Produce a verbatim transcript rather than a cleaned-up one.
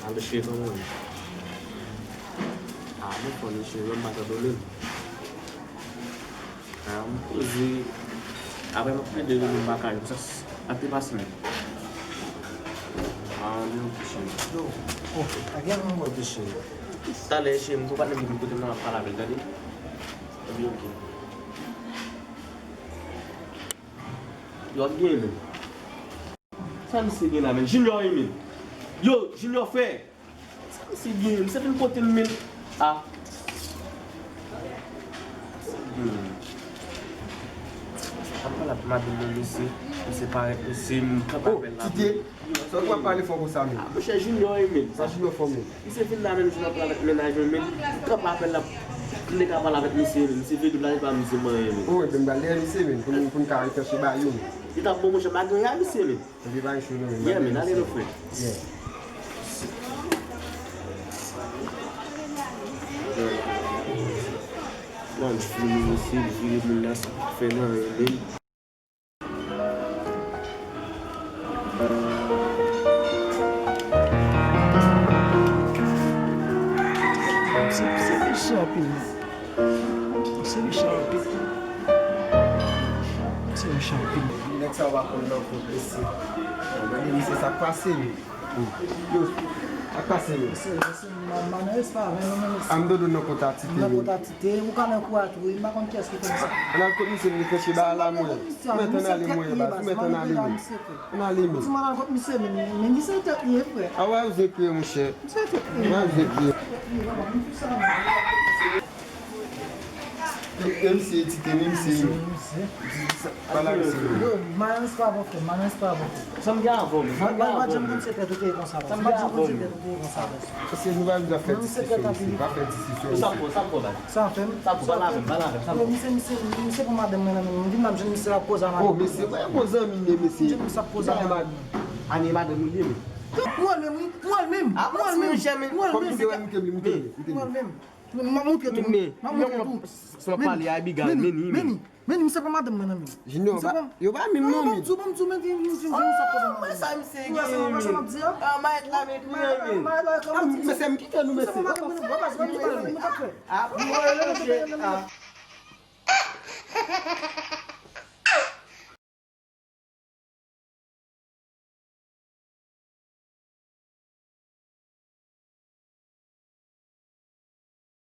Mwen cheve mwen. A, mwen fò nan cheve m, pa tande menm. A, m poze. Apre m ap plede rele m pa ka jwenn sa ap te pase menm. A, men ok, cheve. Yo, oh, a gen yon mwen de cheve. Talè, cheve m, pou patnè m vin kote m nan, m ap pale avè l, tande. Ebyen, ok. Yo ap genyen menm. Sa misye gen la, menm? Junior, wi, menm. Yo, Junior, frè. Sa misye gen, menm? Misye vin kote m, menm. A. Sa l gen, menm? Ap pale ak madanm mwen, mesye. Misye parèt, mesye, m kanpe apèl la. Tite, sa w ap pale fò konsa, menm? A, monchè, Junior, wi, menm. Sa Junior fò, menm? Misye vin la menm, jan m ap pale avèk mennaj mwen menm. M kanpe apèl la, m te ka pale avèk misye menm. Misye vle doub la, li pa m di m anyen menm. Oh, ebyen, m pral dèyè misye menm, pou n, pou n ka retranche ba yo menm. Li t ap bon, monchè, m pa gen a misye menm. Ebyen, pa gen cho non menm. Yeah, menm, ale non, frè. Yeah. Nan fini misye, li vire moun la, sa pa fè nan anyen menm. Se, se mechan anpil. Se mechan anpil. Se mechan anpil. Nèg sa yo pa konn nan kont mesye. Gade mesye sa k pase, wi. Yo, sa k pase, wi. Mesye, mesye, m, m nan respè avè nou, men mesye. A m dodo nan kont a Tite, wi. Nan kont a Tite, ou ka nan kou a tou, wi. M pa konn kiyès ki fè sa. Ann al kot misye, m reflechi ba la mwen. Ou mèt ann ale mwen, baz. Ou mèt ann ale, wi. Ann ale, men. Ti manman kot misye, men, men misye tèt li ye, frè. A wè, ou se kriye, monchè. Misye tèt li ye. Wè, ou se kriye. E, e misye Tite, men misye. Pale a misye. Yo, mayans pa bon, frè, mayans pa bon. Sa m gen avè w, men? Sa m gen avè w, men? Sa m gen avè w, men? Sa m gen avè w, men? Sa m gen avè w, men? Paske nou pa bezwen fè diskisyon, mesye. Pa fè diskisyon, mesye. Sa m fè, sa m fè, baz. Sa m fè, pale avè m, pale avè m, sa m fè. Misye, misye, misye pran madanm mwen nan men m. M vin la, m jwenn misye la koze a madanm mwen. Oh, mesye, pa yon bon zanmi m ye, mesye. M jwenn misye ap koze a madanm mwen. Ane madanm ou ye, men. Mwen menm, wi, mwen menm. A, mwen menm, mwen menm. Kòm misye wè m te vle, m te vle, m te vle. Mwen menm. M ap montre tou. M ap montre tou. Sa w ap pale a Abigail, Meni, Meni, Meni. Meni, misye pran madanm mwen nan men. Junior, yo pa menm non, men. Ban m di w, ban m di w, men, men, men, men, sa koze. Wè sa misye gen, men. Wè sa m ap di a? A, mayèt la, men, kriye, men. Mayèt la, kòman ti mesye, m kite nou, mesye. Misye pran madanm mwen nan men. Bò baz, ban m di w, men, men, men, men. A, bon, men, men, men, men.